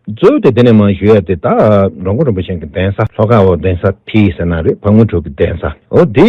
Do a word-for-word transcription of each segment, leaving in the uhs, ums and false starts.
གཙོ་བོ་དེ་དེ་ནས་མར་ཞུ་ཡ་དེ་ད་འགྲོ་མགོན་རིན་པོ་ཆེ་གི་གདན་ས་ལྷོ་ཁ་འོ་གདན་ས་ཕི་ཟེར་ན་རེད། ཕག་མོ་གྲུ་གི་གདན་ས་འོ་དེ་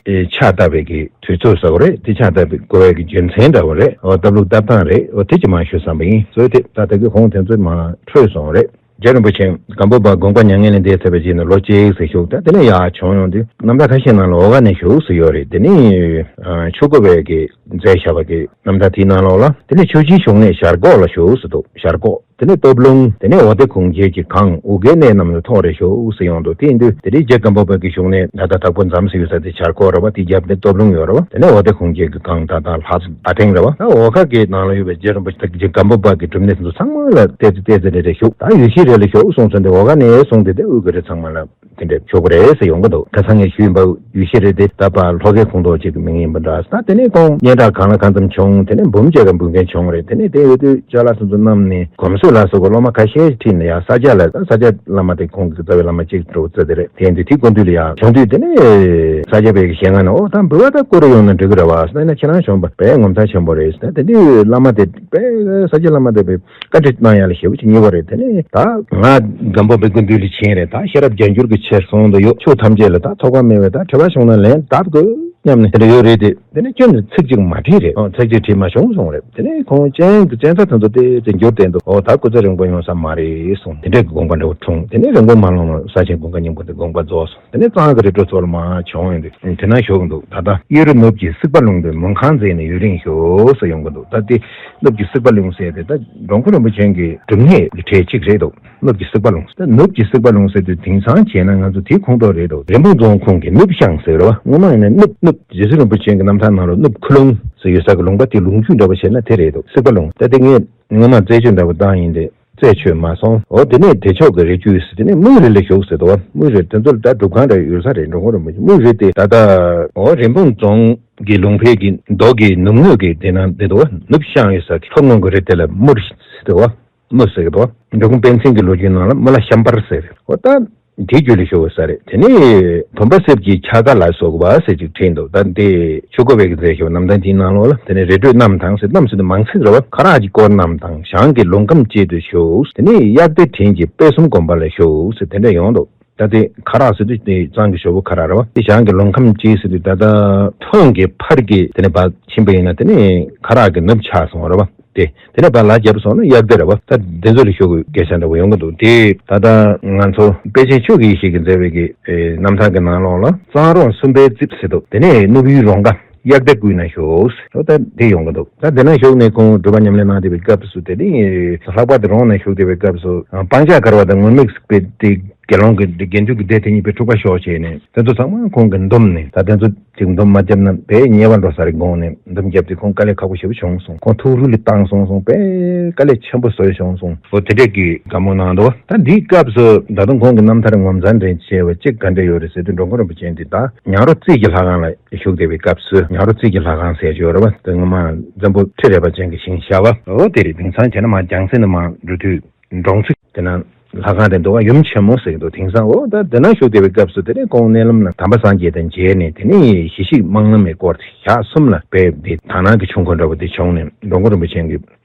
ཕྱག་བཏབ་པའི་གི་དུས་ཚོད་ཟེར་བ་རེད། དེ་ཕྱག་བཏབ་པའི་དགོས་པའི་གི་རྒྱུ་མཚན་འདྲ་བོ་རེད། འོ་སྟབས་ལུགས་ལྟ་སྟངས་རེད། འོ་དེ་ཅི་མ་ཞུ་བསམ་པ་ཡིན། གཙོ་བོ་དེ་ད་ད་གི་ཁོང་དེ་ཚོ་མར་འཕྲོས་སོང་རེད། རྗེ་རིན་པོ་ཆེ་སྒམ་པོ་པ་དགོངས་པ་མྱ་ངན་ལས་འདས་ཚར་བའི་རྗེས་ནས་ལོ་གཅིག་ཙམ་བཞུགས། ད་དེ་ནས་ཡར་བྱོན་ཡོང་དུས་རྣམ་ཐར་ཁ་ཤས་ནང་ལ་འོ་ག་ནས་བཞུགས་ཟེར་ཡོད་རེད། དེ་ནས་ཆོས་སྐུ་བའི་གི་མཛད་བཞག་པ་གི་རྣམ་ཐར་དེའི་ནང་ལོགས་ལ། དེ་ནས་ཆོས་རྗེའི་བཞུགས་གནས་ཞྭ་སྒོག་ལ་བཞུགས་ཟེར་འདུག་ཞྭ་སྒོག་དེ་ནས་སྟོད་ལུང་། དེ་ནས་འོ་དེ་གུང་རྒྱལ་གྱི་གངས། ཨོ་རྒྱན་གནས་རྣམས་ལ་ཐོག་རེ་བཞུགས་ཟེར་ཡོང་འདུག་དེ་ཡིན་དུས་དེ་རིང་རྗེ་སྒམ་པོ་པ་གི་བཞུགས་གནས་ད་ལྟ་དྭགས་པོ་འཛོམས་ཟེར་ཡོད་ས་དེ་ཞྭ་སྒོག་རེད་པ། དེ་རྒྱབ་ནས་སྟོད་ལུང་ཡོད་རེད་པ། དེ་ནས་འོ་དེ་གུང་རྒྱལ་གྱི་གངས་ད་ལྟ་ལྷ་ས་ཨ་ཐེང་རེད་པ། ད་འོ་ག་གི་ནང་ལ་ཡོད་པའི་རྗེ་རིན་པོ་ཆེ་རྗེ་སྒམ་པོ་པ་གི་སྒྲུབ་གནས་དེ་ཚོ་ཚང་མ་ལ་ཏོག་ཙམ་ཏོག་ཙམ་རེ་རེ་བཞུགས། ད་ཡུལ་ཤུལ་རེ་ལ་བཞུགས་སོང་ཙང་དེ་འོ་ག་ནས་སོང་སྟེ་དེ་དབུས་ཀྱི་རི་ཚང་མ་ལ་དེ་འདྲ་བཞུགས་པ་རེད་ཟེར་ཡོང་གི་འདུག་ད་ཚང་གིས་ཞུས་པ་ཡུལ་ཤུལ་རེད་དེ། ད་བར་ལྷོ་ཁའི་ཁོངས་གཏོགས་ཅིག་གི་མིང་ཡིན་པ་འདྲ། ད་དེ་ནས་ཁོང་སྙན་གྲགས་གང་ལ་གང་འཚམ་བྱུང་། དེ་ནས་འབུམ་བརྒྱ་ག་འབུལ་མཁན་བྱུང་རེད། དེ་ནས་དེ་ཡོད་དུས་ཅ་ལག་སོ་སོ་བསྣམས་ནས་གོམས་སྲོལ་ལ་སོགས་པའི་སློབ་མ་ཁ་ཤས་ཁྲིད་ནས་ཡར་ས་སྐྱ་ལ། ས་སྐྱ་བླ་མ་དེ་ཁོང་གི་རྩ་བའི་བླ་མ་གཅིག་འགྲོ་རྩ་དེ་རེད། དེ་ཡིན་དུས་དེ་སྐུ་མདུན་ལ་ཡར་བྱོན་དུས་དེ་ནས་ས་སྐྱ་པའི་ཞལ་སྔ་ནས་འོ་ད་འབུལ་བ་ད་བསྐུར་རེ་ཡོང་ན་འགྲིག་གི་རེད་བ་ཟེར་ན། ཁྱེད་རང་བྱོན་པ་དཔེ་ངོ་མཚར་ཆེན་པོ་རེད་ཟེར། དེ་དུས་བླ་མ་དེ་དཔེ་ས་སྐྱ་བླ་མ་དེ་དཔེ་བཀའ་དྲིན་གནང་ཡ་ལ་ཞེ་པོ་ཅིག་མཉེས་པོ་རེད། དེ་ནས་ད་ང་སྒམ་པོ་པའི་སྐུ་མདུན་ལ་ཕྱིན་རེད། ད་ཤེས་རབ་བརྒྱ་འགྱུར་གྱི་ཕྱིར་སོང་དུ་ཡོད། ཆོས་ཐམས་ཅད་ལ་ད་ཐོགས་པ་མེད་པས་ད་འཕྲོས་པ་བྱུང་ན་ལན་གདབ་དགོས་སྙམ་ནས་དེ་འདྲ་ཡོད་རེད་དེ། དེ་ནས་ཁྱོད་ནས་ཚིག་གཅིག་མ་བྲིས་རེད། ཨོ་ཚིག་གཅིག་བྲིས་མ་བྱུང་གསུངས་རེད། དེ་ནས་ཁོང་སྤྱན་གྱི་སྤྱན་རས་གཟིགས་དེ་ཚོ་ཏོག་ཙམ་འགྱུར་བསྡད་འདུག་ཨོ་ད་སྐུ་ཚེ་རིང་པོ་ཡོང་ས་མ་རེད་གསུངས། དེ་འདྲའི་དགོངས་པ་འདྲ་བོ་འཁྲུངས། དེ་ནས་རིན་སྤུངས་མ་ལོངས་ལ་ས་ཆེན་ཀུན་དགའ་སྙིང་པོ་དེ་དགོངས་པ་རྫོགས་སོང་། དེ་ནས་གཙང་གི་རི་ཁྲོད་ཚོ་ལ་མར་བྱོན་ཡོང་དུས་དེ་ན་བཞུགས་འདུག་ད་ལྟ་གཡས་རུ་ནུབ་ཀྱི་སྲིད་པ་ལུང་པའི་མུན་ཁང་འཛེགས་ནས་ཡུན་རིང་བཞུགས་ཟེར་ཡོང་གི་འདུག་ད་དེ་ནུབ་ཀྱི་སྲིད་པ་ལུང་ཟེར་དེ་ད་འགྲོ་མགོན་རིན་པོ་ཆེ་གི་སྒྲུབ་གནས་ཀྱི་གྲས་གཅིག་རེད་འདུག་ནུབ་ཀྱི་སྲིད་པ་ལུང་། ད་ནུབ་ཀྱི་སྲིད་པ་ལུང་ཟེར་དུས་དེང་སང་བྱས་ན་ང་ཚོ་དེའི་ཁོངས་གཏོགས་རེད་འདུག་རིན་སྤུངས་རྫོང་ཁོངས་ཀྱི་ནུབ་ཤང་ཟེར་བ། སྔོན་མ་ཡིན་ན་ནུབ་ནུབ་རྗེ་བཙུན་རིན་པོ་ཆེ་གི་རྣམ་ཐར་ནང་ལ་ནུབ་ཁུ་ལུང་ཟེར་ཡོད་ས་གི་ལུང་པ་དེ་ལུང་རྒྱུད་འདྲ་བོ་བྱས་ན་དེ་རེད་འདུག་སྲིད་པ་ལུང་། ད་དེ་ངས་སྔོན་མ་རྩད་གཅོད་འདྲ་བོ་བཏང་ཡིན་ཏེ། རྩད་ཆོད་མ་སོང་། འོ་དེ་ནས་བདེ་མཆོག་གི་རི་རྒྱུད་ཟེར། དེ་ནས་དམུ་རི་ལ་བཞུགས་ཟེར་འདུག་བ། དམུ་རི་དེ་ཚོ་ལ་ད་སྒྲུབ་ཁང་འདྲ་ཡོད་ས་རེད། འགྲོ་མགོན་རིན་པོ་ཆེ་དམུ་རི་དེ་ད་ལྟ་འོ་རིན་སྤུངས་རྫོང་གི་ལུང་པའི་གི་མདོ་གི་ནུབ་ངོས་ཀྱི་དེ་ན་བསྡད་འདུག་བ། ནུབ་ཤང་ཡོད་ས་གི་ལྷོ་ངོས་ཀྱི་རི་དེ་ལ་དམུ་རི་ཟེར་འདུག་བ། དམུ་ཟེར་གི་འདུག་བ། འབྲི་གུང་པཎ་ཆེན་གྱི་ལོ་རྒྱུས་ནང་ལ་དམུ་ལ་ཤམ་བར་ཟེར། འོ་ད་དེ་རྒྱུད་ལ་ཞུགས་ས་རེད། དེ་ནས་བུམ་པ་གསེབ་ཀྱི་ཆ་ག་ལ་སོགས་པ་ཟེར་ཅིག་བྲིས་འདུག་ད་འདི་ཆོས་སྐུ་བའི་གི་མཛད་ཞུ་རྣམ་ཐར་འདིའི་ནང་ལོགས་ལ། དེ་ནས་རི་ཁྲོད་གནམ་ཐང་ཟེར། གནམ་ཟེར་དུས་མང་ཚིག་རེད་བ། ཁ་རག་གི་སྐོར་རྣམས་དང་ཞང་གི་ལུང་ཁམས་བཅས་སུ་བཞུགས། དེ་ནས་གཡག་སྡེ་བྲན་གྱི་དཔལ་གསུམ་དགོན་པ་ལ་བཞུགས་ཟེར་དེ་འདྲ་ཡོང་འདུག་ད་དེ་ཁ་རག་ཟེར་དུས་དེ་གཙང་གི་ཞོལ་པོ་ཁ་རག་རེད་བ། དེ་ཞང་གི་ལུང་ཁམས་བཅས་ཟེར་དུས་ད་ལྟ་ཐང་གི་ཕར་གི་དེ་ནས་ཕར་ཕྱིན་པ་ཡིན་ན་དེ་ནས་ཁ་རག་གི་ནུབ་ཆགས་སོང་རེད་བ། དེ་དེ་ནས་ཕར་ལ་རྒྱབ་སོང་ན་གཡག་སྡེ་རེད་བ། ད་དེ་ཚོ་ལ་ཞུགས་དགོས་སྐད་ཆ་འདྲ་བོ་ཡོང་གི་འདུག་དེ་ད་ལྟ་ང་ཚོ་དཔལ་ཆེན་ཆོས་ཀྱི་ཡེ་ཤེས་ཀྱིས་མཛད་པའི་གི་རྣམ་ཐར་གྱི་ནང་ལོགས་ལ་གཙང་རོང་སུམ་པའི་རྩིབས་ཟེར་འདུག་དེ་ནས་ནུབ་ཡུལ་རོང་ཁ་གཡག་སྡེ་ཀུན་ན་བཞུགས་ཟེར། ད་དེ་ཡོང་གི་འདུག་ད་དེ་ན་བཞུགས་ནས་ཁོང་སྒྲུབ་པ་ཉམས་ལེན་གནང་བསྡད་པའི་སྐབས་སུ་དེ་ནས་ལྷག་པར་དུ་རོང་ན་བཞུགས་བསྡད་པའི་སྐབས་སུ་སྤང་བྱ་དཀར་བ་དང་ངུར་སྨྲིག་སྲིད་པའི་དེ་དགེ་སློང་གི་དགེ་འདུན་གྱི་སྡེ་དེ་གཉིས་པོས་འཁྲུག་པ་ཤོར་བྱས་ནས་དེ་ཚོ་ཚང་མ་ཁོང་གིས་འདུམ་ནས། ད་དེ་ཚོ་ཅིག་འདུམ་མ་བརྒྱབ་ན་དཔེ་ཉེས་པ་འགྲོ་ས་རེད་དགོངས་ནས་འདུམ་བརྒྱབ་དུས་ཁོང་དཀའ་ལས་ཁག་པོ་ཞེ་པོ་བྱུང་སོང་། ཁོང་ཐུགས་རུལ་ལ་བཏང་སོང་སོང་། དཔེ་དཀའ་ལས་ཆེན་པོ་བཟོས་བྱུང་སོང་། འོ་དེ་འདྲས་ཀྱི་བཀའ་མོལ་གནང་འདུག་ད་འདིའི་སྐབས་སུ་ད་དུང་ཁོང་གི་རྣམ་ཐར་ངོ་མཚར་འདྲ་བྱས་པ་གཅིག་ག་འདྲ་ཡོད་རེད་ཟེར་དུས་འགྲོ་མགོན་རིན་པོ་ཆེ་འདི་ད་ཉང་རོ་རྩིས་ཀྱི་ལྷ་ཁང་ལ་བཞུགས་བསྡད་པའི་སྐབས་སུ། ཉང་རོ་རྩིས་ཀྱི་ལྷ་ཁང་ཟེར་ཡོད་རེད་བ། དེ་སྔོན་མ་འཛམ་བུ་ཁྲི་རལ་པ་ཅན་གྱི་ཞིང་ཤར་བ། འོ་དེ་རེད། དེང་སང་བྱས་ན་མར་རྒྱང་སྲིང་ནས་མར་འགྲོ་དུས་འབྲོང་ཚིགས་དེ་ན་ལྷ་ཁང་རེད་འདུག་བ། ཡུམ་ཆེན་མོ་ཟེར་གྱི་འདུག་དེང་སང་འོ་ད་དེ་ན་བཞུགས་བསྡད་པའི་སྐབས་སུ་དེ་ནས་ཁོང་མནལ་ལམ་ན་དམ་པ་སངས་རྒྱས་དང་མཇལ་ནས་དེ་ནས་ཞི་བྱེད་སྨོན་ལམ་གྱི་སྐོར་དེ་ཞག་གསུམ་ལ་དཔེ་དེ་དག་སྣང་གི་ཆོས་འཁོར་འདྲ་བོ་དེ་བྱུང་ནས་འགྲོ་མགོན་རིན་པོ་ཆེ་གི་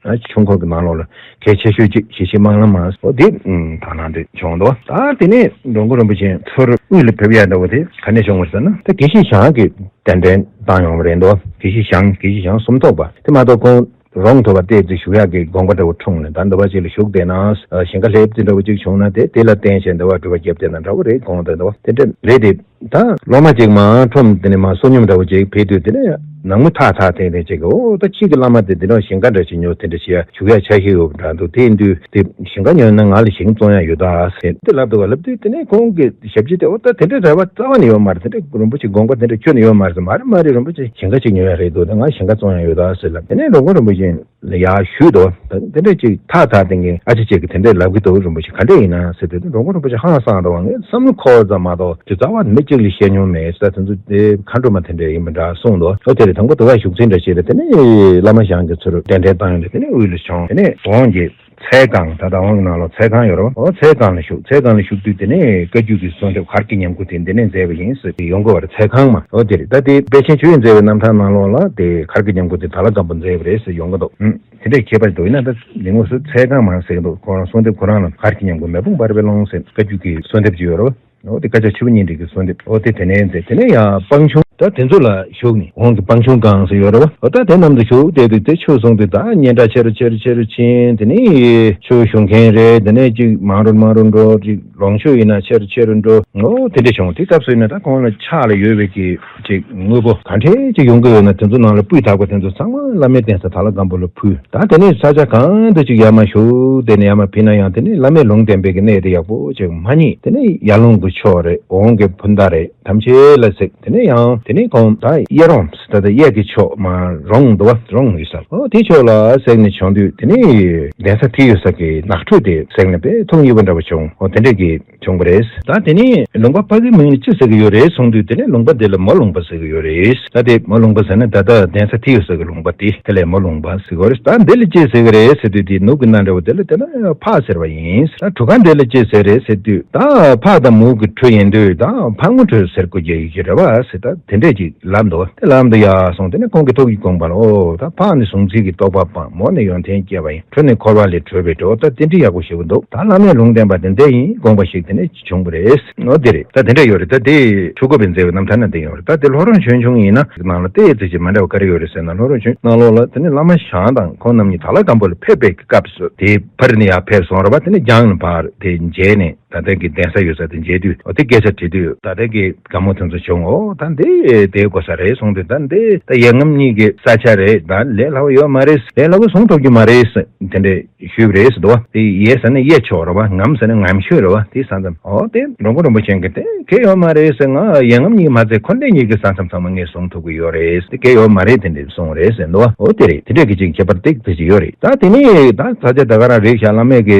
ཆོས་འཁོར་གྱི་ནང་ལོགས་ལ་གལ་ཆེ་ཤོས་གཅིག་ཞི་བྱེད་སྨོན་ལམ་མ་འོ་དེ་དག་སྣང་དེ་བྱུང་འདུག་ད་དེ་ནས་འགྲོ་མགོན་རིན་པོ་ཆེ་ཚུར་དབུས་ལ་ཕེབས་ཡ་འདྲ་བོ་དེ་ག་ནས་བྱུང་བ་ཟེར་ན། ད་དགེ་བཤེས་ཞང་གིས་གདན་འདྲེན་བཏང་ཡོང་བ་རེད་འདུག་དགེ་བཤེས་ཞང་། དགེ་བཤེས་ཞང་སུམ་ཐོག་པ། དེ་མ་གཏོགས་ཁོང་རོང་ཐོག་པ་ཏོག་ཙམ་བཞུགས་ཡག་གི་དགོངས་པ་འདྲ་བོ་འཁྲུངས་ནས་ད་འདི་པ་ཅིག་ལ་བཞུགས་བསྡད་ན་ཞིང་ཁ་ལྷེབ་ཙེ་འདྲ་བོ་ཅིག་བྱུང་ན་དེ་དེ་ལ་བརྟེན་བྱས་འདི་པ་སྒྲུབ་པ་རྒྱབ་བསྡད་ན་འདྲ་བོ་རེད་དགོངས་བསྡད་འདུག་དེ་འདྲ་རེད་དེ། ད་སློབ་མ་ཅིག་མར་ཁྲོམ་དེ་ནས་མར་བསོད་སྙོམས་འདྲ་བོ་ཅིག་ཕེབས་དུས་དེ་ནས་ནང་མི་ཐག་ཐག་འཐེན་འཐེན་ཅིག་གི་འོ་ད་ཁྱེད་ཀྱི་བླ་མ་དེ་འདི་འདྲ་ཞིང་ཁ་འདྲ་ཞིག་ཉོ་དེ་འདྲ་བྱེད་ཡ་བཞུགས་ཡ་ཆ་ཤས་ཡོད་པ་འདྲ་འདུག་དེ་ཡིན་དུས་དེ་ཞིང་ཁ་ཉོས་ན་ང་ལ་ཞིང་བཙོང་ཡ་ཡོད་ད་ཟེར་དེ་ལབ་འདུག་ག་ལབ་དུས་དེ་ནས་ཁོང་གི་ཞབས་ཕྱི་དེ་འོ་ད་དེ་འདྲའི་རེ་བ་རྩ་བ་ནས་ཡོད་མ་རེད། དེ་འདྲ་རིན་པོ་ཆེ་དགོངས་པ་དེ་འདྲ་ཁྱོན་ནས་ཡོད་མ་རེད་ཟེར། མ་རེད་མ་རེད། རིན་པོ་ཆེ་ཞིང་ཁ་ཅིག་ཉོ་ཡ་རེད་འདུག་ད་ང་ཞིང་ཁ་བཙོང་ཡ་ཡོད་ད་ཟེར་ལབ། དེ་ནས་འགྲོ་མགོན་རིན་པོ་ཆེ་ལ་ཡར་ཞུས་འདུག་ད་དེ་འདྲ་ཅིག་ཐག་ཐག་འཐེན་མཁན་ཨ་ཅེ་ཅིག་གིས་དེ་འདྲ་ལབ་གི་འདུག་རིན་པོ་ཆེ་ག་འདྲ་ཡིན་ན་ཟེར་དུས་འགྲོ་མགོན་རིན་པོ་ཆེ་ཧང་སངས་འདུག་ངས་བསམ་བློ་འཁོར་ཙམ་མ་གཏོགས་དེ་རྩ་བ་མི་གཅིག་ལ་བཤད་མྱོང་མེད་ཟེར། ད་དེ་ཚོ་དེ་མཁའ་འགྲོ་མ་དེ་འདྲ་ཡིན་པ་འདྲ་གསུངས་འདུག་ཨོ་དེ་རེད། དང་པོ་དུ་བ་བཞུགས་ཚུལ་འདྲ་བྱས་ཏེ་དེ་ནས་བླ་མ་ཞང་གིས་ཚུར་གདན་འདྲེན་བཏང་ཡོང་དུས་དེ་ནས་དབུས་ལ་བྱོན། དེ་ནས་དོང་གི་ ཚལ་སྒང་ད་ལྟ་བོང་གི་ནང་ལོགས་ཚལ་སྒང་ཡོད་རེད་བ། འོ་ཚལ་སྒང་ལ་བཞུགས། ཚལ་སྒང་ལ་བཞུགས་དུས་དེ་ནས་བཀའ་བརྒྱུད་ཀྱི་གསོལ་འདེབས་གར་གྱི་ཉམས་མགུར་དེ་འདི་ནས་མཛད་པ་ཡིན་ཟེར་ཡོང་གི་བ་རེད། ཚལ་སྒང་མ་འོ་དེ་རེད། ད་དེ་དཔལ་ཆེན་ཆོས་དབྱིངས་མཛད་པའི་རྣམ་ཐར་ནང་ལོགས་ལ་དེ་གར་གྱི་ཉམས་མགུར་དེ་དྭགས་ལྷ་སྒམ་པོ་མཛད་པ་རེད་ཟེར་ཡོང་གི་འདུག་ཨུམ། དེ་འདྲའི་ཁྱད་པར་འདུག་ཡིན་ན་ད་ལིང་ངོ་སུ་ཚལ་སྒང་མ་ཟེར་གི་འདུག་ཁོ་རང་གསོལ་འདེབས་ཁོ་རང་ལ་གར་གྱི་ཉམས་མགུར་མེ་དཔུང་འབར་བའི་ཀློང་ཟེར་བཀའ་བརྒྱུད་ཀྱི་གསོལ་འདེབས་ཅིག་ཡོད་རེད་བ། འོ་དེ་བཀའ་ཕྱག་ཆུ་བོ་གཉིས་འདྲེས་ཀྱི་གསོལ་འདེབས། འོ་དེ་དེ་ནས་མཛད། དེ་ནས་ཡང་སྤང་ཆུང་ད་དེ་ཚོ་ལ་བཞུགས་ནས་འོང་གི་སྤང་ཆུང་སྒང་ཟེར་ཡོད་རེད་བ། འོ་ད་དེ་རྣམས་དུ་བཞུགས་བསྡད་དུས་དེ་ཆོས་གསུངས་དུས་ད་སྙན་གྲགས་ཆེ་རུ་ཆེ་རུ་ཆེ་རུ་ཕྱིན། དེ་ནས་ཆོས་ཞུ་མཁན་རེད། དེ་ནས་ཅིག་མང་རུ་མང་རུ་འགྲོ། ཅིག་ལོངས་སྤྱོད་ཡིན་ན་ཆེ་རུ་ཆེ་རུ་འགྲོ། འོ་དེ་འདྲ་བྱུང་། དེ་སྐབས་སུ་ཡིན་ན་ད་ཁོང་ལ་ཕྱག་ལ་ཡོད་པའི་གི་ཅིག་དངོས་པོ་ག་འདྲས་ཅིག་ཡོང་གི་ཡོད་ན་དེ་ཚོ་ནང་ལ་སྤུས་དག་པ་དེ་ཚོ་ཚང་མ་བླ་མའི་གདན་ས་དྭགས་ལྷ་སྒམ་པོ་ལ་ཕུལ། ད་དེ་ནས་ས་ཆ་གང་དུ་ཅིག་ཡར་མར་བཞུགས་དེ་ནས་ཡར་མར་ཕེབས་ན་ཡང་དེ་ནས་བླ་མའི་ལུང་བསྟན་པའི་གི་གནས་དེ་ཡག་པོ་ཅིག་མ་རྙེད། དེ་ནས་ཡར་ཀླུང་གི་ཕྱོགས་རེད། འོང་གི་ཕུ་མདའ་རེད། ཐམས་ཅད་ལ་གཟིགས། དེ་ནས་ཡང་དེ་ནས་ཁོང་ད་གཡས་རོང་ད་ལྟ་གཡས་ཀྱི་ཕྱོགས་མར་རོང་འདུག་བ། རོང་ཡོད་ས་ཨོ་དེ་ཕྱོགས་ལ་གཟིགས་ནས་བྱོན་དུས་དེ་ནས་གདན་ས་དེ་ཡོད་ས་གི་ནགས་ཁྲོད་དེ་གཟིགས་ནས་དཔེ་ཐུགས་མཉེས་པོ་འདྲ་བ་བྱུང་། ཨོ་དེ་འདྲས་ཀྱི་བྱུང་བ་རེད། ད་དེ་ནས་ལུང་པ་ཕ་གི་མིང་ལ་ཅི་ཟེར་གི་ཡོད་རེད་གསུངས་དུས་དེ་ནས་ལུང་པ་འདི་ལ་མོ་ལུང་པ་ཟེར་གི་ཡོད་རེད། ད་དེ་མོ་ལུང་པ་ཟེར་ན་ད་ལྟ་གདན་ས་དེ་ཡོད་ས་གི་ལུང་པ་དེ་དེ་ལས་མོ་ལུང་པ་ཟེར་གི་ཡོད་རེད། ད་འདི་ལ་ཅི་ཟེར་གི་རེད་ཟེར་དུས་དེ་ནུབ་ཀྱི་སྣ་འདྲ་བོ་དེ་ལ་དེ་ལ་ཕག་ཟེར་བ་ཡིན། ད་གྲུ་ཁ་འདི་ལ་ཅི་ཟེར་རེད་ཟེར་དུས་ད་ཕག་དང་མོ་གི་གྲུ་ཡིན་དུས་ད་ཕག་མོ་གྲུ་ཟེར་དགོས་ཀྱི་ཡོད་ཀྱི་རེད་བ་ཟེར། ད་དེ་འདྲས་ཅིག་ལབ་འདུག་དེ་ལབ་འདུག་ཡ་སོང་། དེ་ནས་ཁོང་གི་ཐུགས་ཀྱི་དགོངས་པ་ལ་ཨོ་ད་ཕག་ནི་གཟུང་འཛིན་གྱི་རྟོག་པ་སྤངས། མོ་ནི་ཡོན་ཏན་སྐྱེས་པ་ཡིན། གྲུ་ནི་འཁོར་བ་ལས་གྲོལ་བའི་གྲུ། ད་དེ་འདྲ་ཡག་པོ་ཞེ་པོ་འདུག་ད་བླ་མའི་ལུང་བསྟན་པ་དེ་འདྲ་ཡིན་དགོངས་པ་ཞིག་དེ་ནས་བྱུང་བ་རེད། ཨོ་དེ་རེད། ད་དེ་འདྲ་ཡོད་རེད། ད་དེ་ཆོས་སྐུ་པའི་མཛད་པའི་རྣམ་ཐར་ན་དེ་ཡོད་རེད། ད་དེ་ལྷོ་རོང་ཆོས་འབྱུང་ཡིན་ན་ནང་ལ་ཏོག་ཙམ་ཅིག་མ་འདྲ་བ་ག་རེ་ཡོད་རེད་ཟེར་ན། ལྷོ་རོང་ཆོས་ནང་ལོགས་ལ་དེ་ནས་བླ་མ་ཞང་དང་ཁོང་རྣམ་གཉིས་དྭགས་ལྷ་སྒམ་པོ་ལ་ཕེབས་པའི་སྐབས་སུ་དེ་ཕར་ནས་ཡར་ཕེབས་སོང་རེད་བ། དེ་ནས་རྒྱང་ནས་ཕར་དེ་མཇལ་ནས། ད་ལྟ་གི་གདན་ས་ཡོད་ས་དེ་མཇལ་དུས་འོ་དེ་སྐད་ཆ་དྲིས་དུས་ད་ལྟ་གི་དགའ་མོ་དེ་ཚོ་བྱུང་། འོ་ད་འདི་དེ་དགོས་ས་རེད་གསུངས་དུས་ད་འདི་ད་ཡ་ལྔ་གཉིས་ཀྱི་ས་ཆ་རེད། ད་ལས་སླ་བོ་ཡོད་མ་རེད། ལས་སླ་བོ་བཟུང་ཐུབ་ཀྱི་མ་རེད་དེ་འདྲས་ཞུས་པ་རེད་ཟེར་འདུག་བ། དེ་ཡས་ཟེར་ན་གཡས་ཕྱོགས་རེད་བ། ངམ་ཟེར་ན་ངམ་ཤོད་རེད་བ། དེ་ས་མཚམས་འོ་དེ་འགྲོ་མགོན་རིན་པོ་ཆེ་གིས་དེ་གལ་ཡོད་མ་རེད་ཟེར། ང་ཡ་ལྔ་གཉིས་མ་ཚད་འཁོར་འདས་གཉིས་ཀྱི་ས་མཚམས་ཚང་མ་ངས་བཟུང་ཐུབ་ཀྱི་ཡོད་རེད། དེ་གལ་ཡོད་མ་རེད་དེ་འདྲས་གསུངས་རེད་ཟེར་འདུག་བ། འོ་དེ་རེད། དེ་འདྲས་ཀྱི་ཅིག་ཁྱད་པར་ཏིག་ཙི་ཅིག་ཡོད་རེད། ད་དེ་ནས་ད་ས་ཆ་ད་ག་རང་རེད་ཤག་བླ་མས་ཀྱི་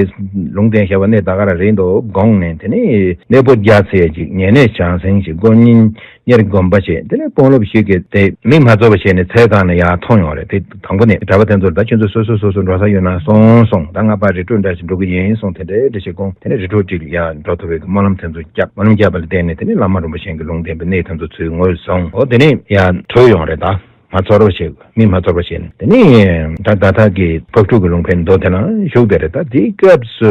ལུང་བསྟན་བཞག་པ་གནས་ད་ག་རང་རེད་འདུག་དགོངས་ནས་དེ་ནས་གནས་པོ་རྒྱ་ཚེ་ཅིག་ཉེ་གནས་བྱང་སེང་ཅིག་དཀོན་གཉེར་དཀོན་གཉེར་དགོན་པ་བྱས། དེ་ནས་དཔོན་སློབ་ཞིག་གིས་དེ་མིག་མ་རྫོགས་པ་བྱས་ནས་ཚལ་སྒང་ནས་ཡར་མཐོང་ཡོང་རེད། དེ་དང་པོ་ནས་གྲྭ་པ་དེ་ཚོར་ད་ཁྱོད་ཚོ་སོ་སོ་སོ་སོ་འགྲོ་ས་ཡོད་ན་སོང་སོང་། ད་ང་ཕར་རི་ཁྲོད་འདྲ་ཞིག་འགྲོ་གི་ཡིན་གསུངས། དེ་འདྲའི་འདྲ་ཞིག་དགོངས། དེ་ནས་རི་ཁྲོད་ཅིག་ཡར་འགྲོ་ཐུབ་པའི་སྨོན་ལམ་དེ་ཚོ་བརྒྱབ། སྨོན་ལམ་བརྒྱབ་པ་ལ་བརྟེན་ནས་དེ་ནས་བླ་མ་རིན་པོ་ཆེ་གི་ལུང་བསྟན་པའི་གནས་དེ་ཚོ་ཚུར་ངོས་བཟུང་། འོ་དེ་ནས་ཡར་བྲོས་ཡོང་རེད། ད་མ་ཚོར་བ་བྱེད། མིག་མ་ཚོར་བ་བྱས་ནས། དེ་ནས་ད་ད་ཐག་གི་ཕག་ཕྲུག་གི་ལུང་པའི་མདོ་དེ་ན་བཞུགས་བསྡད་རེད། ད་དེའི་སྐབས་སུ་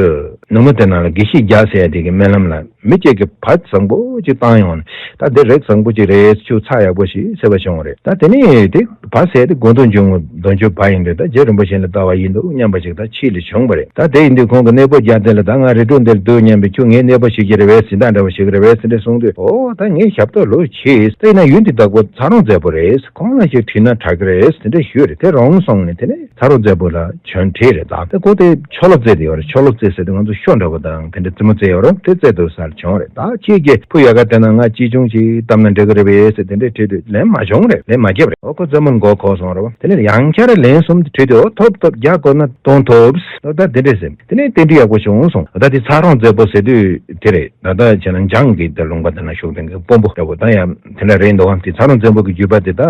ནུབ་མོ་དེ་ནང་ལ་དགེ་བཤེས་རྒྱ་ཟེར་ཡ་དེ་གི་སྨོན་ལམ་ལ་མི་གཅིག་གིས་བ་བཟང་པོ་ཅིག་བཏང་ཡོང་ནས། ད་འདི་རིགས་བཟང་པོ་ཅིག་རེད། ཆུ་ཚགས་ཡག་པོ་ཞིག་ཟེར་བ་བྱུང་བ་རེད། ད་དེ་ནས་དེ་བ་ཟེར་དེ་མགོ་འདོན་འཇུག་ངོ་འདོན་ཆོག་བ་ཡིན་དུས་ད་རྗེ་རིན་པོ་ཆེ་ལ་ལྟ་བ་ཡིན་འདུག་སྙམ་པ་ཞིག་ད་ཕྱི་ལ་བྱུང་བ་རེད། ད་དེ་ཡིན་དུས་ཁོང་གི་གནས་པོ་རྒྱ་དེ་ལ་ད་ང་རི་ཁྲོད་འདིར་འདུག་སྙམ་པའི་ཁྱོད་ངའི་གནས་པོ་ཞིག་གི་རེད་པས་ཟིན་ད་འདྲ་བ་ཞིག་རེད་པས་ཟིན་འདྲ་གསུངས་དུས། ཨོ་ད་ངའི་ཞབས་ཏོག་ལོས་བྱས། ད་ཡིན་ན་ཡུལ་འདི་བདག་པོ་ཚ་རོང་རྩེ་པོ་རེད། ཁོང་ལ་ཞིག་དྲིས་ན་དྲག་གི་རེད་དེ་འདྲ་ཞུས་རེད། དེ་རོང་སོང་ནས་དེ་ནས་ཚ་རོང་རྩེ་པོ་ལ་བྱོན་དྲིས་རེད། ད་དེ་ཁོ་དེ་ཆོ་ལོ་རྩེ་དེ་ཡོད་རེད། ཆོ་ལོ་རྩེ་ཟེར་དུས་ང་ཚོ་ཤོ་འདྲ་པོ་དང་དེ་འདྲ་རྩེ་མོ་རྩེ་ཡོད་རེད། དེ་རྩེ་དུ་སར་བྱོན་རེད། ད་ཁྱེད་ཀྱིས་ཕུ་ཡག་ག་བལྟས་ན་ང་ཅི་བྱུང་ཅིག་བཏབ་ན་འགྲིག་གི་རེད་པས་ཟེར་དེ་འདྲ་དྲིས་དུས་ལན་མ་བྱུང་རེད། ལན་མ་བརྒྱབ་རེད། ཨོ་ཁོ་རྩེ་མོར་མགོ་འཁོར་སོང་རེད་བ། དེ་ནས་ཡང་བསྐྱར་ལན་གསུམ་དུ་དྲིས་དུས་ཨོ་ཐོབ་ཐོབ་རྒྱ་དགོས་ན་གཏོང་ཐུབ། ཨོ་ད་དེ་འདྲ་ཟེར། དེ་ནས་རྟེན་འབྲེལ་ཡག་པོ་བྱུང་སོང་། ད་དེ་ཚ་རོང་རྩེ་པོ་ཟེར་དུས་དེ་རེད། ད་ལྟ་བྱས་ན་འཇང་གི་དེ་ལུང་པ་དེ་ན་བཞུགས་མཁན་གྱི་དཔོན་པོ་འདྲ་པོ་ད་ཡང་དེ་འདྲ་རེད་འདུག་དེ་ཚ་རོང་བཙན་པོ་གི་བརྒྱུད་པ་དེ་ད་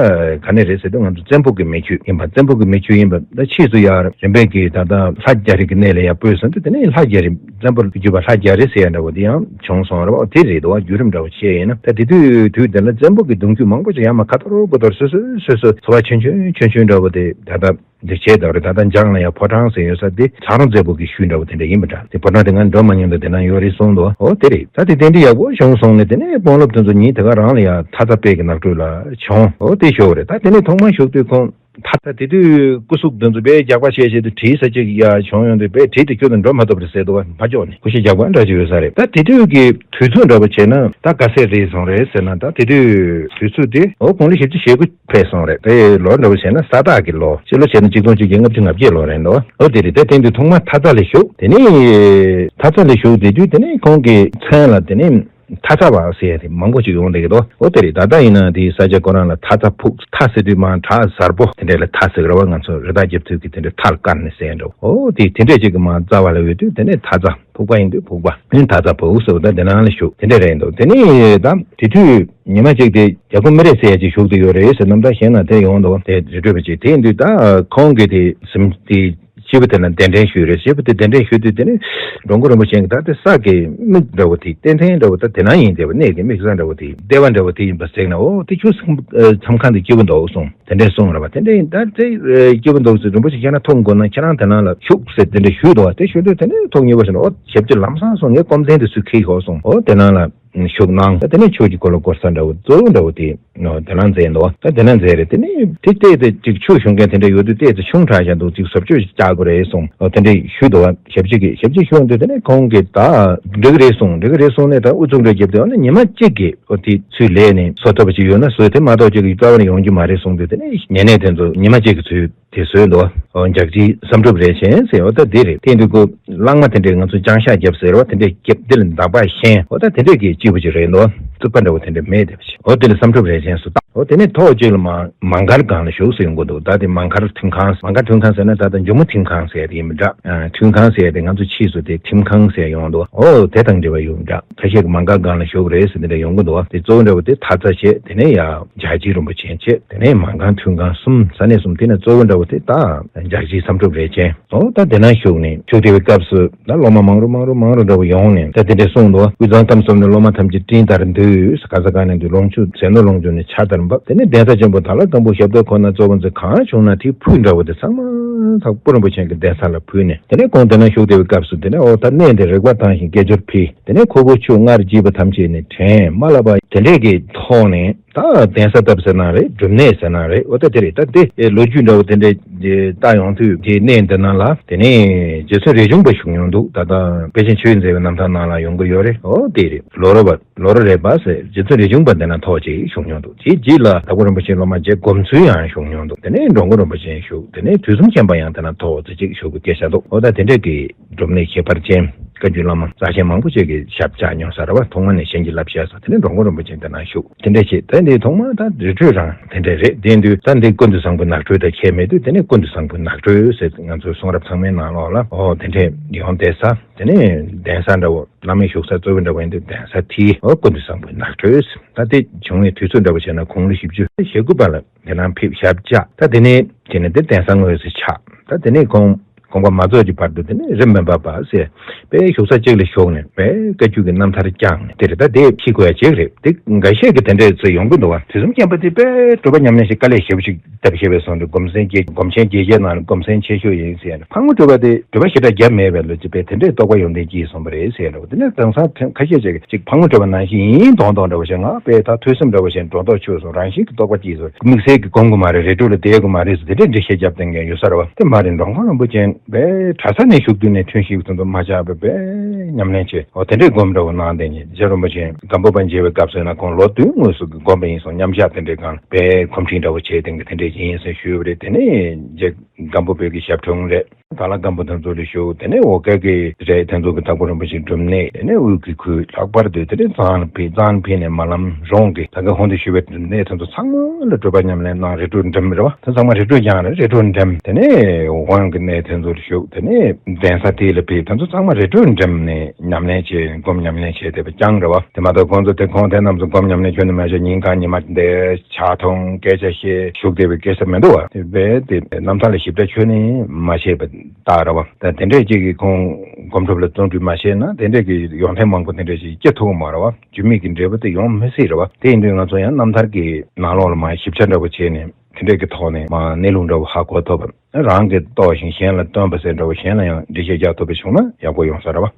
ག་ནས་རེད་ཟེར་དུས་ང་ཚོ་བཙན་པོ་གི་མི་ཆོས་ཡིན་པ། བཙན་པོ་གི་མི་ཆོས་ཡིན་པ་ད་ཕྱིས་སུ་ཡང་རིམ་པས་ཀྱི་ད་ལྟ་ལྷ་རྒྱ་རི་གི་གནས་ལ་ཡང་སྤོས་ཟིན་དུས་དེ་ནས་ལྷ་རྒྱ་རི་བཙན་པོ་གི་བརྒྱུད་པ་ལྷ་རྒྱ་རི་ཟེར་ཡ་འདྲ་པོ་དེ་ཡང་བྱུང་སོང་རེད་པ། དེ་རེད་འདུག་བརྒྱུད་རིམ་འདྲ་པོ་བཤད་ཡིན་ན། ད་དེ་དུས་དུས་དེ་ལ་བཙན་པོ་གི་གདུང་རྒྱུད་མང་པོ་ཅིག་ཡར་མར་ཁ་ཐོར་པོ་ཐོར་སོ་སོ་སོ་སོ་འཚོ་བ་ཆུང་ཆུང་ཆུང་ཆུང་འདྲ་པོ་དེ་ད་ལྟ། འདི་བྱས་དང་རེད། ད་ལྟ་འཇང་ལ་ཡང་ཕོ་བྲང་ཟེར་ཡོད་ས་དེ་ཚ་རོང་བཙན་པོ་གི་ཤུལ་འདྲ་བོ་དེ་འདྲ་ཡིན་པ་འདྲ། དེ་ཕོ་བྲང་དེ་ང་འགྲོ་མ་མྱོང་། ད་དེ་ན་ཡོད་རེད་གསུངས་འདུག་ཨོ་དེ་རེད། ད་དེ་རྟེན་འབྲེལ་ཡག་པོ་བྱུང་སོང་ནས་དེ་ནས་དཔོན་སློབ་དེ་ཚོ་ཉིན་དེ་ག་རང་ལ་ཡང་ཐ་ཚ་དཔལ་གྱི་ནགས་ཁྲོད་ལ་བྱོན། ཨོ་དེ་ཞོག་རེད། ད་དེ་ནས་ཐོག་མར་བཞུགས་དུས་ཁོང་ཐ་ཚ་དེ་དུས་སྐུ་གཟུགས་དེ་ཚོ་དཔེ་རྒྱགས་པ་བྱས་བྱས་དུས་བྲིས་ས་ཅིག་ཡ་བྱུང་ཡོང་དུས་དཔེ་བྲིས་དུས་ཁྱོད་ཚོ་འགྲོ་མ་ཐུབ་རེད་ཟེར་འདུག་བ། མ་ལྕོགས་ནས་ཀུ་ཤུ་རྒྱགས་པ་འདྲ་ཅིག་ཡོད་ས་རེད། ད་དེ་དུས་ཀྱི་དུས་ཚོད་འདྲ་བོ་བྱས་ན་ད་ག་ཚད་རེད་སོང་རེད་ཟེར་ན། ད་དེ་དུས་དུས་ཚོད་དེ་ཨོ་དགུང་ལོ་བཞི་བཅུ་ཞེ་དགུ་ཕེབས་སོང་རེད། དེ་ལོ་འདྲ་བོ་བྱས་ན་ས་སྟག་གི་ལོ། སྤྱི་ལོ་བྱས་ན་གཅིག་སྟོང་བཅོ་བརྒྱད་ལྔ་བཅུ་ང་བརྒྱད་ལོ་རེད་འདུག་ཨོ་དེ་རེད། དེ་དེང་དུས་ཐོག་མར་ཐ་ཚ་ལ་བཞུགས། དེ་ནས་ཐ་ཚ་ལ་བཞུགས་བསྡད་དུས་དེ་ནས་ཁོང་གི་མཚན་ལ་དེ་ནས་ཐ་ཚ་བ་ཟེར་ཡ་དེ་མང་པོ་ཅིག་ཡོང་བསྡད་ཀྱི་འདུག་ཨོ་དེ་རེད། ད་ལྟ་ཡིན་ན་དེའི་ས་ཆ་ཁོ་རང་ལ་ཐ་ཚ་ཕུག་ཐ་ཟེར་དུས་མར་བྲག་གཟར་པོ་དེ་འདྲས་ལ་ཐ་ཟེར་གི་རེད་བ། ང་ཚོ་རི་དྭགས་རྒྱབ་ཚུལ་གྱི་དེ་འདྲས་ཐ་ལ་བཀར་ནས་ཟེར་ཡ་འདྲ་བོ། ཨོ་དེ་དེ་འདྲས་ཅིག་གི་མར་རྩ་བ་ལ་ཡོད་དུས་དེ་ནས་ཐ་ཚ། ཕུག་པ་ཡིན་དུས་ཕུག་པ། ཨ་ནི་ད་ལྟ་ཕུག་ཟེར་བ་ད་དེ་ནང་ལ་བཞུགས་དེ་འདྲ་རེད་འདུག་དེ་ནས་ད་དེ་དུས་ཉི་མ་གཅིག་དེ་རྒྱ་ཁུ་མི་རེ་ཟེར་ཡ་ཅིག་བཞུགས་དེ་ཡོད་རེད་ཟེར། རྣམ་ཐར་གཞན་ན་དེ་ཡོང་འདུག་དེ་རི་ཁྲོད་པ་ཅིག་དེ་ཡིན་དུས་ད་ཁོང་གི་དེ་གཟིམ་དེ་ སྐྱེས་བུ་དེ་ན་གདན་འདྲེན་ཞུས་རེད། སྐྱེས་བུ་དེ་གདན་འདྲེན་ཞུས་དུས་དེ་ནི་འགྲོ་མགོན་རིན་པོ་ཆེ་གིས་ད་དེ་ས་གི་མིག་འདྲ་བོ་དེ་རྟེན་མཚན་འདྲ་བོ་ད་དེ་ན་ཡིན་བསྡད་པ། གནས་ཀྱི་མིག་ས་འདྲ་བོ་དེ་བདེ་བ་འདྲ་བོ་དེ་ཡིན་པ་གཟིགས་ན། འོ་དེ་ཁྱོད་མཚམས་ཁང་དུ་སྐྱིད་པོ་འདུག་གསུངས། དེ་འདྲས་གསུངས་རེད་པ། དེ་འདྲས་ཡིན་ད་དེ་སྐྱིད་པོ་འདུག་ཟེར། རིན་པོ་ཆེ་ཁྱེད་རང་ཐུག་དགོས་ན་ཁྱེད་རང་དེ་ནང་ལ་བཞུགས་ཟེར་དེ་འདྲས་ཞུས་འདུག་བ། དེ་ཞུས་དུས་དེ་ནས་ཐུགས་མཉེས་པོ་བྱས་ནས། འོ་ཞབས་ཕྱི་ལམ་སང་སོང་། ངས་སྐོམ་ཐེངས་དེ་ཚུར་ཁྱེར་ཤོག་གསུངས། འོ་དེ་ནང་ལ་བཞུགས་གནང་། ད་དེ་ནས་ཆོས་ཀྱི་འཁོར་ལོ་བསྐོར་ས་འདྲ་བོ་གཙོ་བོ་འདྲ་བོ་དེ། ཨོ་དེ་ལ་མཛད་འདུག་ད་དེ་ལ་མཛད་རེད། དེ་ནས་དེ་ལྟས་དེ་ཅིག་ཆུ་བཞུར་མཁན་དེ་འདྲ་ཡོད་དུས་ལྟས་དེ་ཆུང་དྲགས་ཤག་འདུག་ཅིག་བཟོ་བཅོས་ཅིག་བྱ་དགོས་རེད་གསུངས། ཨོ་དེ་འདྲ་ཞུས་འདུག་བ། ཞབས་ཕྱི་གིས་ཞབས་ཕྱི་ཞུས་འདུག་དེ་ནས་ཁོང་གིས་ད་འགྲིག་གི་རེད་གསུངས། འགྲིག་གི་རེད་གསུངས་ནས་ད་ཨུ་ཚུགས་འདྲ་བརྒྱབ་སྟེ། འོ་ན་ཉི་མ་གཅིག་གིས་ཨོ་དེ་ཚུར་ལས་ནས་བཟོ་ཐུབ་པ་ཅིག་ཡོད་ན་བཟོས། དེ་མ་གཏོགས་ཅིག་གི་རྩ་བ་ནས་ཡོང་རྒྱུ་མ་རེད་གསུངས་དུས། དེ་ནས་ཉེ་གནས་དེ་ཚོ་ཉི་མ་གཅིག་གིས་ཚུར་དེ་བཟོས་འདུག་ཨོ་འཇག་སྤྱིའི་བསམ་གྲུབ་རས་ཆེན་ཟེར། ཨོ་ད་འདི་རེད། དེ་འདི་ཁོ་གླང་མ་དེ་འདྲས་ང་ཚོ་བཅང་ཤག་བརྒྱབ་ཟེར་བ་དེ་འདྲས་བརྒྱབ། འདི་ལ་འདག་པ་བཞེངས། ཨོ་ད་དེ་འདྲས་ཀྱི་སྐྱིད་པོ་ཅིག་རེད་འདུག་རྩུབ་པ་འདྲ་བོ་དེ་འདྲས་མེད་བསྡད་པ་ཅིག་ཨོ་དེ་ལ་བསམ་གྲུབ་རས་ཆེན་སུ་བཏང་། ཨོ་དེ་ནས་ཐོག་གཅིག་ལ་མ་མ་མགར་སྒང་ལ་བཞུགས་ཟེར་ཡོང་གི་འདུག་ད་དེ་མ་མགར་ཐིམ་ཁང་། མ་མགར་ཐིམ་ཁང་ཟེར་ན་ད་ལྟ་ཇོ་མོ་ཐིམ་ཁང་ཟེར་དེ་ཡིན་པ་འདྲ། ཨ་ཐིམ་ཁང་ཟེར་དེ་ང་ཚོ་ཕྱིས་སུ་དེ་ཐིམ་ཁང་ཟེར་ཡོང་འདུག་ཨོ་དེ་དང་འབྲེལ་བ་ཡོད་པ་འདྲ། ཁ་ཤས་ཀྱིས་མ་མགར་སྒང་ལ་བཞུགས་རེད་ཟེར་དེ་འདྲ་ཡོང་གི་འདུག་དེ་གཙོ་བོ་འདྲ་བོ་དེ་ཐ་ཚ་བྱས། དེ་ནས་ཡ་འཇག་སྤྱིའི་རིན་པོ་ཆེ་བྱས། དེ་ནས་མ་མགར་ཐིམ་ཁང་གསུམ། ས་གནས་གསུམ། དེ་ནས་གཙོ་བོ་འདྲ་བོ་དེ་ད་འཇག་སྤྱིའི་བསམ་གྲུབ་རས་ཆེན། ཨོ་ད་དེ་ན་བཞུགས་ནས་བཞུགས་བསྡད་པའི་སྐབས་སུ་ད་སློབ་མ་མང་རུ་མང་རུ་མང་རུ་འདྲ་བོ་ཡོང་ནས་ད་དེ་འདྲས་གསུངས་འདུག་དབུས་གཙང་ཁམས་གསུམ་ནས་སློབ་མ་ཐམས་ཅད་སྤྲིན་ལྟར་འདུས། ག་ས་ག་ནས་འདུས། ལོངས་སྤྱོད་ཟས་ནོར་ལོངས་སྤྱོད་ནི་ཆར་ལྟར་འབབ། དེ་ནས་གདན་ས་ཆེན་པོ་དྭགས་ལྷ་སྒམ་པོ་ཞབས་རྡོལ་ཁོ་ན་གཙོ་བོ་མཛད། གང་བྱུང་ན་དེའི་ཕུད་འདྲ་བོ་དེ་ཚང་མ་ད་སྐུ་རིན་པོ་ཆེ་གི་གདན་ས་ལ་ཕུལ་ནས། དེ་ནས་ཁོང་དེ་ན་བཞུགས་བསྡད་པའི་སྐབས་སུ་དེ་ནས་ཨོ་ད་གནས་འདིར་རེག་པ་བཏང་ཞིང་དགེ་སྦྱོར་ཕུལ། དེ་ནས་ཁོལ་པོ་ཆུ་སྔར་བགྱིས་པ་ཐམས་ཅད་ནི་དྲན་མ་ལབ་པ་དེ་འདྲས་ཀྱི་ཐོག་ནས། ད་གདན་ས་བཏབ་ཟེར་ན་རེད། སྒྲུབ་གནས་ཟེར་ན་རེད། འོ་ད་དེ་རེད། ད་དེ་ལོ་རྒྱུས་འདྲ་བོ་དེ་འདྲས་བལྟ་ཡོང་དུས་དེ་གནས་འདི་ནང་ལ་དེ་ནས་རྗེ་བཙུན་རས་ཆུང་པ་བཞུགས་མྱོང་འདུག་ད་ལྟ་དཔལ་ཆེན་ཆོས་མཛད་པའི་རྣམ་ཐར་ནང་ལ་ཡོང་གི་ཡོད་རེད། འོ་དེ་རེད། ལོ་རོ་བ་ལོ་རོ་རས་པ་ཟེར་རྗེ་བཙུན་རས་ཆུང་པ་དེ་ན་ཐོག་ཅིག་བཞུགས་མྱོང་འདུག་དེའི་རྗེས་ལ་དྭགས་པོ་རིན་པོ་ཆེའི་སློབ་མ་རྗེ་སྒོམ་ཚུལ་ཡང་བཞུགས་མྱོང་འདུག་དེ་ནས་འགྲོ་མགོན་རིན་པོ་ཆེ་བཞུགས། དེ་ནས་དུས་གསུམ་མཁྱེན་པ་ཡང་དེ་ན་ཐོག་ཙམ་ཅིག་བཞུགས་པའི་སྐད་ཆ་འདུག་འོ་ད་དེ་འདྲས་ཀྱི་སྒྲུབ་གནས་ཁྱད་པར་ཅན། བཀའ་བརྒྱུད་བླ་མ་རྩ་ཆེན་མང་པོ་ཅིག་གི་ཞབས་བཅགས་མྱོང་ས་རེད་པ། ཐོག་མ་ནས་གཞན་གྱིས་བསླབ་བྱས་སོང་། དེ་ནས་འགྲོ་མགོན་རིན་པོ་ཆེ་དེ་ན་བཞུགས། དེ་འདྲ་བྱས། ད་འདི་ཐོག་མ་ད་རི་ཁྲོད་རང་དེ་འདྲ་རེད། དེ་དུས་ད་འདི་ཀུན་ཏུ་བཟང་པོའི་ནགས་ཁྲོད་དང་ཁྱད་མེད་དུས། དེ་ནས་ཀུན་ཏུ་བཟང་པོའི་ནགས་ཁྲོད་ཟེར་ང་ཚོའི་གསུང་རབ་ཚང་མའི་ནང་ལོགས་ལ་ཨོ་དེ་འདྲས་ཡོང་བསྡད་ས། དེ་ནས་གདན་ས་འདྲ་བོ་བླ་མའི་བཞུགས་ས་གཙོ་བོ་འདྲ་བོ་ཡིན་དུས་གདན་ས་དེ་ཨོ་ཀུན་ཏུ་བཟང་པོའི་ནགས་ཁྲོད་ཟེར། ད་དེ་བྱུང་བའི་དུས་ཚོད་འདྲ་བོ་བྱས་ན་དགུང་ལོ་བཞི་བཅུ་ཞེ་དགུ་པ་ལ་དེ་ནང་ཕེབས་ཞབས་བཅགས། ད་དེ་ནས་དེ་ནས་དེ་གདན་ས་དངོས་སུ་ཆགས། ད་དེ་ནས་དགོངས་དགོངས་པ་མ་རྫོགས་ཀྱི་བར་དུ་དེ་ནས་རིམ་མེ་འབར་བ་ཟེར་དཔེ་བཞུགས་ས་གཅིག་ལ་བཞུགས་ནས་དཔེ་བཀའ་བརྒྱུད་ཀྱི་རྣམ་ཐར་བསྐྱངས་ནས། དེ་རེད། ད་དེ་ཤེས་དགོས་ཡ་གཅིག་རེད། དེ་འགའ་ཤས་ཀྱིས་དེ་འདྲས་ཚོ་ཡོང་གི་འདུག་བ། དུས་གསུམ་མཁྱེན་པ་དེ་དཔེ་སྒྲུབ་པ་ཉམས་ལེན་ཞིག་དཀའ་ལས་ཞེ་པོ་ཞིག་བཏབ་ཤེས་པའི་སོང་དུས། སྒོམ་ཆེན་བརྒྱད་སྒོམ་ཆེན་བརྒྱད་བརྒྱའི་ནང་ནས་སྒོམ་ཆེན་ཆེ་ཤོས་ཡིན་ཟེར་ནས། ཕག་མོ་གྲུ་པ་དེ་སྒྲུབ་པ་ཞེ་དྲག་བརྒྱབ་མེད་པའི་ལོ་རྒྱུས་དཔེ་དེ་འདྲས་རྟོགས་པ་ཡོང་བསྡད་ཀྱི་སོང་བ་རེད་ཟེར་འདྲ་བོ། དེ་ནས་དེང་སང་ཁ་ཤས་ཅིག་གིས་ཅིག་ཕག་མོ་གྲུ་པ་ནང་བཞིན་ཡིན་མདོག་མདོག་འདྲ་བོ་ཞིག་ང་དཔེ་ད་ཐོས་བསམ་འདྲ་བོ་ཞིག་སྒྲོ་འདོགས་ཆོད་སོང་། རང་བཞིན་གྱི་རྟོགས་པ་སྐྱེས་སོང་། དམིགས་བསལ་གྱི་སྒོམ་དགོས་མ་རེད། རི་ཁྲོད་ལ་བསྡད་དགོས་མ་རེད་ཟེར་དེ་འདྲས་འགྲེལ་བཤད་བརྒྱབ་བསྡད་མཁན་ཡོད་ས་རེད་བ། དེ་མ་རེད། འགྲོ་མགོན་རིན་པོ་ཆེ་དཔེ་གྲྭ་ས་ནས་བཞུགས་དུས་ནས་ཐུན་བཞི་གི་ཚུན་ཚོད་མ་ཆག་པའི་དཔེ་ཉམས་ལེན་བྱས། འོ་དེ་འདྲའི་སྒོམ་འདྲ་བོ་གནང་བསྡད་མཁན། རྗེ་རིན་པོ་ཆེ་སྒམ་པོ་པ་མཇལ་བའི་སྐབས་སུ་ཡིན་ན་ཁོང་ལོ་བདུན་དངོས་སུ་སྒོམ་པ་ཡིན་སོང་། མཉམ་བཞག་དེ་འདྲའི་སྒང་ལ་དཔེ་གོམས་འདྲིས་འདྲ་བོ་བྱས་བསྡད་མཁན་དེ་འདྲ་ཡིན་ཟེར་ཞུས་པ་རེད། དེ་ནས་རྗེ་སྒམ་པོ་པའི་གི་ཞབས་དྲུང་རེད། དྭགས་ལྷ་སྒམ་པོ་དེ་ཚོ་ལ་བཞུགས། དེ་ནས་འོ་སྐད་ཀྱི་རེད། དེ་ཚོ་གི་དྭགས་པོ་རིན་པོ་ཆེའི་སྒྲུབ་གནས། དེ་ནས་དབུས་ཀྱི་ཁུལ་ལྷག་པར་དུ་དེ་ནས་གཙང་ལ་ཕེབས། གཙང་ལ་ཕེབས་ནས་རྨ་ལམ་རོང་གི་ད་ག་ཧོན་དུ་ཞུ་བའི་གནས་དེ་ཚོ་ཚང་མ་ལ་སྒྲུབ་པ་ཉམས་ལེན་གནང་། རི་ཁྲོད་འགྲིམས་རེད་བ། དེ་ཚང་མ་རི་ཁྲོད་རྒྱང་རེད། རི་ཁྲོད་འགྲིམས། དེ་ནས་དབང་གི་གནས་དེ་ཚོ་ལ་བཞུགས། དེ་ནས་གདན་ས་དེ་ལ་ཕེབས། དེ་ཚོ་ཚང་མ་རི་ཁྲོད་འགྲིམས་ནས་ཉམས་ལེན་བྱས། སྒོམ་ཉམས་ལེན་བྱས་བསྡད་པ་རྐྱང་རེད་བ། དེ་མ་གཏོགས་ཁོང་ཚོ་དེ་ཁོང་དེ་རྣམས་ཚོ་སྒོམ་ཉམས་ལེན་ཁྱོན་ནས་མ་བྱས། ཉིན་གང་ཉི་མ་འདིར་ཇ་འཐུང་སྐད་ཆ་བཤད་བཞུགས་བསྡད་པའི་སྐད་ཆ་མི་འདུག་བ། དེ་རྦད་དེ་རྣམ་ཐར་ལ་ཞིབ་ཕྲ་ཁྱོན་ནས་མ་བཤད་པ་རྟགས་རེད་བ། ད་དེ་འདྲས་ཅིག་གིས་ཁོང་སྒོམ་སྒྲུབ་ལ་བརྩོན་འགྲུས་མ་བྱས་ན་དེ་འདྲས་ཀྱི་ཡོན་ཏན་མང་པོ་དེ་འདྲས་ཅིག་སྐྱེ་ཐུབ་ཀྱི་མ་རེད་བ། རྒྱུ་མེད་ཀྱི་འབྲས་བུ་དེ་ཡོང་མི་སྲིད་རེད་བ། དེ་ཡིན་དུས་ང་ཚོ་ཡང་རྣམ་ཐར་གྱི་ནང་ལོགས་ལ་མར་ཞིབ་ཆ་འདྲ་བོ་བྱས་ནས་དེ་འདྲས་ཀྱི་ཐོག་ནས་མར་གནས་ལུགས་འདྲ་བོ་ཧ་གོ་ཐུབ་པ། རང་གིས་རྟོགས་ཤིང་གཞན་ལ་སྟོན་པ་ཟེར་འདྲ་བོ། གཞན་ལ་ཡང་འགྲེལ་བཤད་རྒྱག་ཐུབ་པ་བྱུང་ན་ཡག་པོ་ཡོང་ས་རེད་བ།